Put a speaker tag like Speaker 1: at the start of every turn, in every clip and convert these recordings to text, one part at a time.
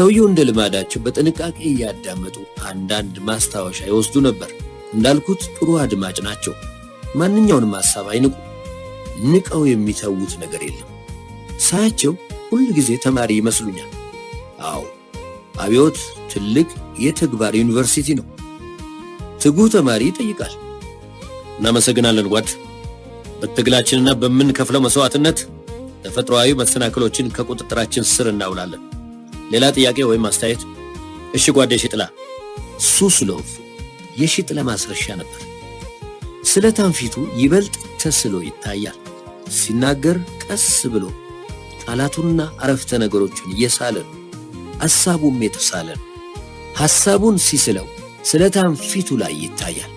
Speaker 1: ሰውየው እንደ ልማዳቸው በጥንቃቄ እያዳመጡ አንዳንድ ማስታወሻ ይወስዱ ነበር። እንዳልኩት ጥሩ አድማጭ ናቸው። ማንኛውንም ሐሳብ አይንቁ። ንቀው የሚተዉት ነገር የለም። ሳያቸው ሁል ጊዜ ተማሪ ይመስሉኛል። አዎ፣ አብዮት ትልቅ የተግባር ዩኒቨርሲቲ ነው። ትጉህ ተማሪ ይጠይቃል። እናመሰግናለን ጓድ። በትግላችንና በምንከፍለው መስዋዕትነት ተፈጥሯዊ መሰናክሎችን ከቁጥጥራችን ስር እናውላለን። ሌላ ጥያቄ ወይም አስተያየት? እሺ ጓዴ ሽጥላ። ሱስሎቭ የሽጥላ ማስረሻ ነበር። ስለታም ፊቱ ይበልጥ ተስሎ ይታያል። ሲናገር ቀስ ብሎ ቃላቱንና አረፍተ ነገሮቹን እየሳለ ነው። ሐሳቡም የተሳለ ነው። ሐሳቡን ሲስለው ስለታም ፊቱ ላይ ይታያል።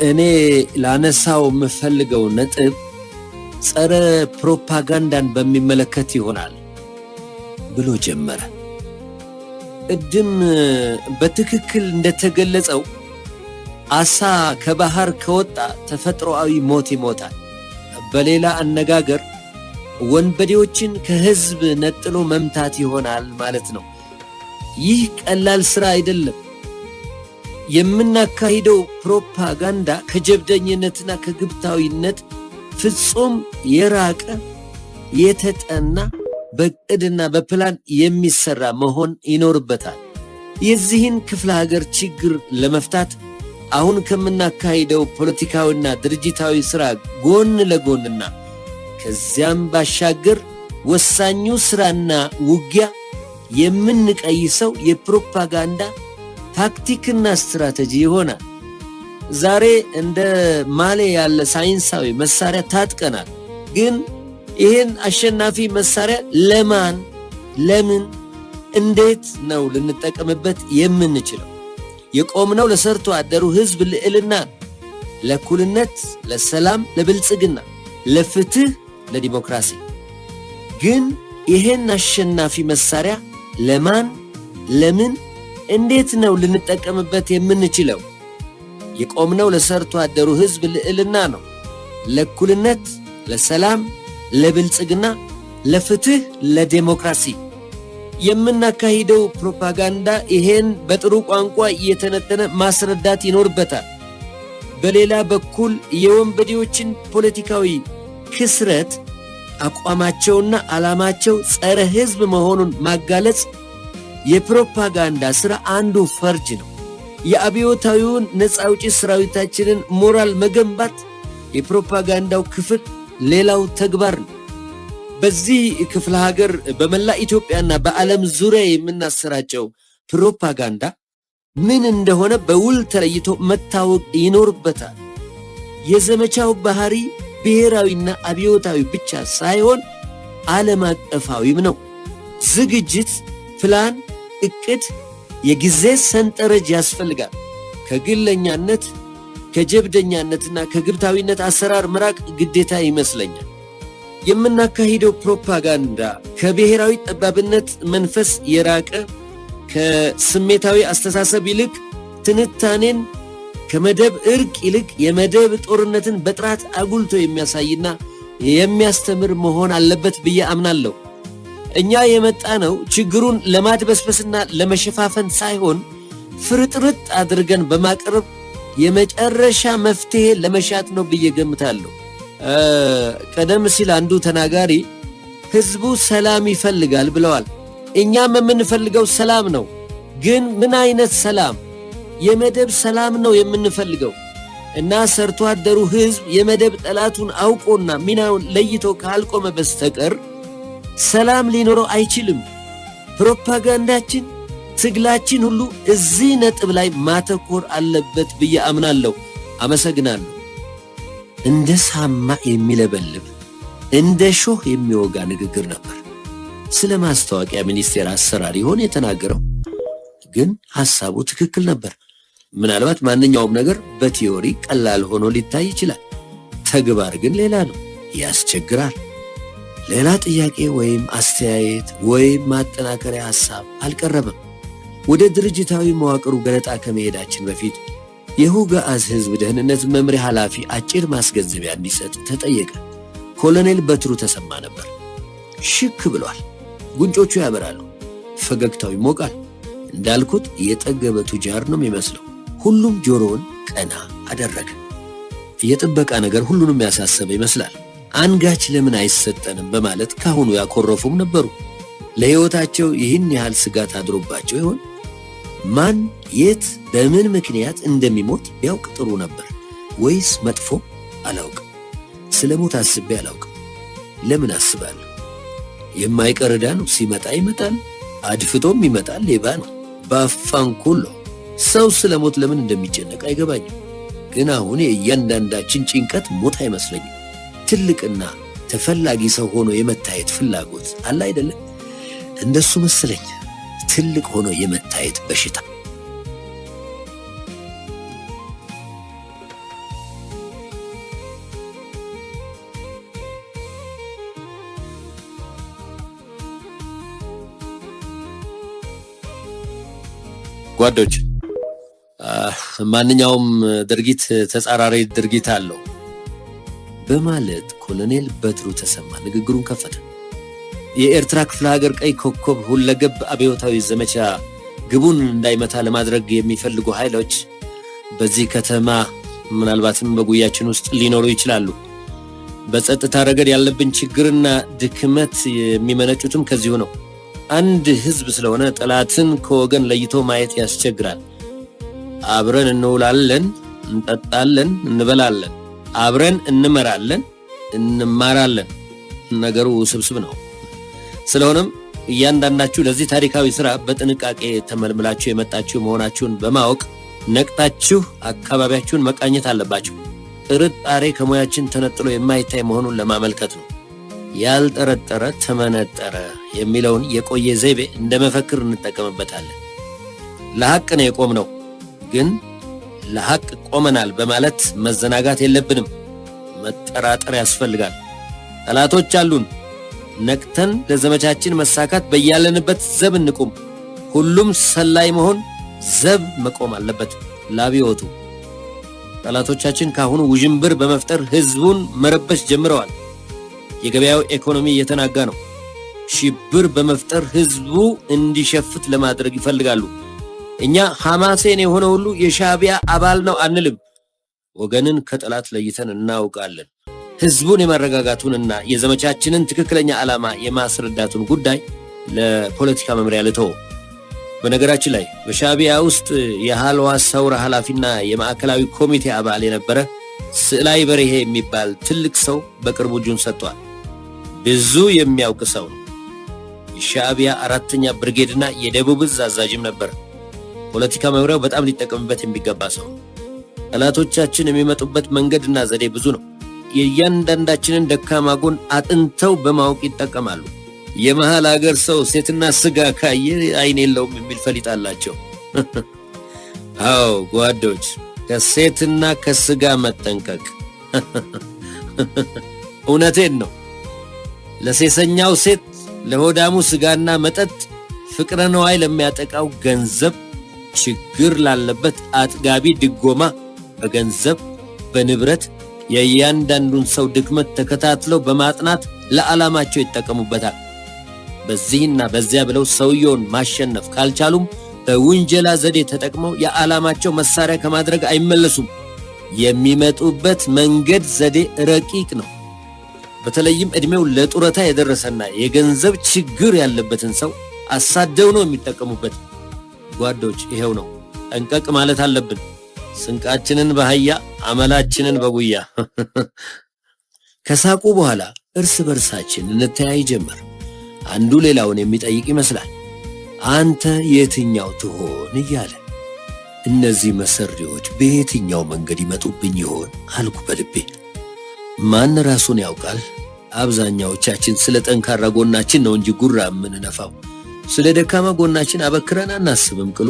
Speaker 1: እኔ ላነሳው የምፈልገው ነጥብ ጸረ ፕሮፓጋንዳን በሚመለከት ይሆናል ብሎ ጀመረ። ቅድም በትክክል እንደተገለጸው አሳ ከባህር ከወጣ ተፈጥሮአዊ ሞት ይሞታል። በሌላ አነጋገር ወንበዴዎችን ከሕዝብ ነጥሎ መምታት ይሆናል ማለት ነው። ይህ ቀላል ሥራ አይደለም። የምናካሂደው ፕሮፓጋንዳ ከጀብደኝነትና ከግብታዊነት ፍጹም የራቀ፣ የተጠና፣ በዕቅድና በፕላን የሚሰራ መሆን ይኖርበታል። የዚህን ክፍለ ሀገር ችግር ለመፍታት አሁን ከምናካሂደው ፖለቲካዊና ድርጅታዊ ሥራ ጎን ለጎንና ከዚያም ባሻገር ወሳኙ ሥራና ውጊያ የምንቀይሰው የፕሮፓጋንዳ ታክቲክና ስትራቴጂ ይሆናል። ዛሬ እንደ ማሌ ያለ ሳይንሳዊ መሳሪያ ታጥቀናል። ግን ይህን አሸናፊ መሳሪያ ለማን፣ ለምን፣ እንዴት ነው ልንጠቀምበት የምንችለው? የቆምነው ለሰርቶ አደሩ ሕዝብ ልዕልና፣ ለእኩልነት፣ ለሰላም፣ ለብልጽግና፣ ለፍትህ፣ ለዲሞክራሲ። ግን ይህን አሸናፊ መሳሪያ ለማን፣ ለምን፣ እንዴት ነው ልንጠቀምበት የምንችለው? የቆምነው ለሰርቶ አደሩ ሕዝብ ልዕልና ነው፣ ለእኩልነት፣ ለሰላም፣ ለብልጽግና፣ ለፍትህ፣ ለዴሞክራሲ። የምናካሂደው ፕሮፓጋንዳ ይሄን በጥሩ ቋንቋ እየተነተነ ማስረዳት ይኖርበታል። በሌላ በኩል የወንበዴዎችን ፖለቲካዊ ክስረት፣ አቋማቸውና ዓላማቸው ጸረ ሕዝብ መሆኑን ማጋለጽ የፕሮፓጋንዳ ሥራ አንዱ ፈርጅ ነው። የአብዮታዊውን ነፃ አውጪ ሰራዊታችንን ሞራል መገንባት የፕሮፓጋንዳው ክፍል ሌላው ተግባር ነው። በዚህ ክፍለ ሀገር፣ በመላ ኢትዮጵያና በዓለም ዙሪያ የምናሰራጨው ፕሮፓጋንዳ ምን እንደሆነ በውል ተለይቶ መታወቅ ይኖርበታል። የዘመቻው ባህሪ ብሔራዊና አብዮታዊ ብቻ ሳይሆን ዓለም አቀፋዊም ነው። ዝግጅት፣ ፕላን፣ እቅድ፣ የጊዜ ሰንጠረዥ ያስፈልጋል። ከግለኛነት፣ ከጀብደኛነትና ከግብታዊነት አሰራር መራቅ ግዴታ ይመስለኛል። የምናካሂደው ፕሮፓጋንዳ ከብሔራዊ ጠባብነት መንፈስ የራቀ፣ ከስሜታዊ አስተሳሰብ ይልቅ ትንታኔን፣ ከመደብ እርቅ ይልቅ የመደብ ጦርነትን በጥራት አጉልቶ የሚያሳይና የሚያስተምር መሆን አለበት ብዬ አምናለሁ። እኛ የመጣነው ችግሩን ለማድበስበስና ለመሸፋፈን ሳይሆን ፍርጥርጥ አድርገን በማቅረብ የመጨረሻ መፍትሄ ለመሻት ነው ብዬ ገምታለሁ። ቀደም ሲል አንዱ ተናጋሪ ህዝቡ ሰላም ይፈልጋል ብለዋል። እኛም የምንፈልገው ሰላም ነው። ግን ምን አይነት ሰላም? የመደብ ሰላም ነው የምንፈልገው። እና ሰርቶ አደሩ ህዝብ የመደብ ጠላቱን አውቆና ሚናውን ለይቶ ካልቆመ በስተቀር ሰላም ሊኖረው አይችልም። ፕሮፓጋንዳችን፣ ትግላችን ሁሉ እዚህ ነጥብ ላይ ማተኮር አለበት ብዬ አምናለሁ። አመሰግናለሁ። እንደ ሳማ የሚለበልብ፣ እንደ ሾህ የሚወጋ ንግግር ነበር። ስለ ማስታወቂያ ሚኒስቴር አሰራር ይሆን የተናገረው? ግን ሐሳቡ ትክክል ነበር። ምናልባት ማንኛውም ነገር በ theory ቀላል ሆኖ ሊታይ ይችላል። ተግባር ግን ሌላ ነው፣ ያስቸግራል። ሌላ ጥያቄ ወይም አስተያየት ወይም ማጠናከሪያ ሐሳብ አልቀረበም። ወደ ድርጅታዊ መዋቅሩ ገለጣ ከመሄዳችን በፊት የሁገአዝ ሕዝብ ደህንነት መምሪያ ኃላፊ አጭር ማስገንዘቢያ እንዲሰጥ ተጠየቀ። ኮሎኔል በትሩ ተሰማ ነበር። ሽክ ብሏል። ጉንጮቹ ያበራሉ። ፈገግታው ይሞቃል። እንዳልኩት የጠገበ ቱጃር ነው የሚመስለው። ሁሉም ጆሮውን ቀና አደረገ። የጥበቃ ነገር ሁሉንም ያሳሰበ ይመስላል። አንጋች ለምን አይሰጠንም በማለት ካሁኑ ያኮረፉም ነበሩ። ለሕይወታቸው ይህን ያህል ስጋት አድሮባቸው ይሆን? ማን የት በምን ምክንያት እንደሚሞት ቢያውቅ ጥሩ ነበር። ወይስ መጥፎ? አላውቅም። ስለ ሞት አስቤ አላውቅም። ለምን አስባለሁ? የማይቀር ዕዳ ነው። ሲመጣ ይመጣል፣ አድፍቶም ይመጣል። ሌባ ነው። ባፋንኩሎ ሰው ስለ ሞት ለምን እንደሚጨነቅ አይገባኝም። ግን አሁን የእያንዳንዳችን ጭንቀት ሞት አይመስለኝም። ትልቅና ተፈላጊ ሰው ሆኖ የመታየት ፍላጎት አለ አይደለም? እንደሱ መሰለኝ። ትልቅ ሆኖ የመታየት በሽታ። ጓዶች፣ ማንኛውም ድርጊት ተጻራሪ ድርጊት አለው በማለት ኮሎኔል በትሩ ተሰማ ንግግሩን ከፈተ። የኤርትራ ክፍለ ሀገር ቀይ ኮከብ ሁለገብ አብዮታዊ ዘመቻ ግቡን እንዳይመታ ለማድረግ የሚፈልጉ ኃይሎች በዚህ ከተማ ምናልባትም በጉያችን ውስጥ ሊኖሩ ይችላሉ። በጸጥታ ረገድ ያለብን ችግርና ድክመት የሚመነጩትም ከዚሁ ነው። አንድ ሕዝብ ስለሆነ ጠላትን ከወገን ለይቶ ማየት ያስቸግራል። አብረን እንውላለን፣ እንጠጣለን፣ እንበላለን። አብረን እንመራለን፣ እንማራለን። ነገሩ ውስብስብ ነው። ስለሆነም እያንዳንዳችሁ ለዚህ ታሪካዊ ስራ በጥንቃቄ ተመልምላችሁ የመጣችሁ መሆናችሁን በማወቅ ነቅታችሁ አካባቢያችሁን መቃኘት አለባችሁ። ጥርጣሬ ከሙያችን ተነጥሎ የማይታይ መሆኑን ለማመልከት ነው። ያልጠረጠረ ተመነጠረ የሚለውን የቆየ ዘይቤ እንደ መፈክር እንጠቀምበታለን። ለሐቅ ነው የቆምነው፣ ግን ለሐቅ ቆመናል በማለት መዘናጋት የለብንም። መጠራጠር ያስፈልጋል። ጠላቶች አሉን። ነቅተን ለዘመቻችን መሳካት በያለንበት ዘብ እንቁም። ሁሉም ሰላይ መሆን ዘብ መቆም አለበት። ላብዮቱ ጠላቶቻችን ካሁኑ ውዥንብር በመፍጠር ህዝቡን መረበሽ ጀምረዋል። የገበያው ኢኮኖሚ እየተናጋ ነው። ሽብር በመፍጠር ህዝቡ እንዲሸፍት ለማድረግ ይፈልጋሉ። እኛ ሐማሴን የሆነ ሁሉ የሻዕቢያ አባል ነው አንልም። ወገንን ከጠላት ለይተን እናውቃለን። ህዝቡን የማረጋጋቱንና የዘመቻችንን ትክክለኛ ዓላማ የማስረዳቱን ጉዳይ ለፖለቲካ መምሪያ ልተው። በነገራችን ላይ በሻዕቢያ ውስጥ የሃልዋ ሰውራ ኃላፊና የማዕከላዊ ኮሚቴ አባል የነበረ ስዕላይ በርሄ የሚባል ትልቅ ሰው በቅርቡ እጁን ሰጥቷል። ብዙ የሚያውቅ ሰው ነው። የሻዕቢያ 4ኛ ብርጌድና የደቡብ እዝ አዛዥም ነበር። ፖለቲካ መምሪያው በጣም ሊጠቀምበት የሚገባ ሰው ነው። ጠላቶቻችን የሚመጡበት መንገድና ዘዴ ብዙ ነው። የእያንዳንዳችንን ደካማ ጎን አጥንተው በማወቅ ይጠቀማሉ። የመሃል ሀገር ሰው ሴትና ስጋ ካየ አይን የለውም የሚል ፈሊጥ አላቸው። አዎ ጓዶች፣ ከሴትና ከስጋ መጠንቀቅ። እውነቴን ነው። ለሴሰኛው ሴት፣ ለሆዳሙ ስጋና መጠጥ፣ ፍቅረ ነዋይ ለሚያጠቃው ገንዘብ፣ ችግር ላለበት አጥጋቢ ድጎማ በገንዘብ በንብረት የእያንዳንዱን ሰው ድክመት ተከታትለው በማጥናት ለዓላማቸው ይጠቀሙበታል። በዚህና በዚያ ብለው ሰውየውን ማሸነፍ ካልቻሉም በውንጀላ ዘዴ ተጠቅመው የዓላማቸው መሳሪያ ከማድረግ አይመለሱም። የሚመጡበት መንገድ ዘዴ ረቂቅ ነው። በተለይም ዕድሜው ለጡረታ የደረሰና የገንዘብ ችግር ያለበትን ሰው አሳደው ነው የሚጠቀሙበት። ጓዶች፣ ይሄው ነው። ጠንቀቅ ማለት አለብን። ስንቃችንን በአህያ አመላችንን በጉያ። ከሳቁ በኋላ እርስ በርሳችን እንተያይ ጀመር። አንዱ ሌላውን የሚጠይቅ ይመስላል። አንተ የትኛው ትሆን እያለ። እነዚህ መሰሪዎች በየትኛው መንገድ ይመጡብኝ ይሆን አልኩ በልቤ። ማን ራሱን ያውቃል? አብዛኛዎቻችን ስለ ጠንካራ ጎናችን ነው እንጂ ጉራ የምንነፋው። ስለ ደካማ ጎናችን አበክረን አናስብም። ቅሉ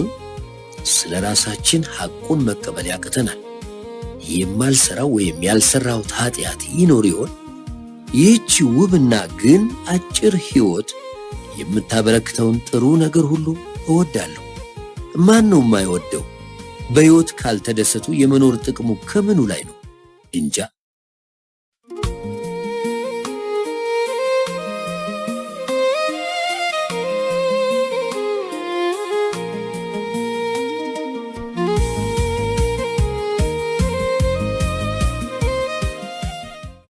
Speaker 1: ስለ ራሳችን ሐቁን መቀበል ያቅተናል። የማልሰራው ወይም ያልሰራሁት ኃጢአት ይኖር ይሆን? ይህች ውብና ግን አጭር ሕይወት የምታበረክተውን ጥሩ ነገር ሁሉ እወዳለሁ። ማን ነው የማይወደው? በሕይወት ካልተደሰቱ የመኖር ጥቅሙ ከምኑ ላይ ነው? እንጃ።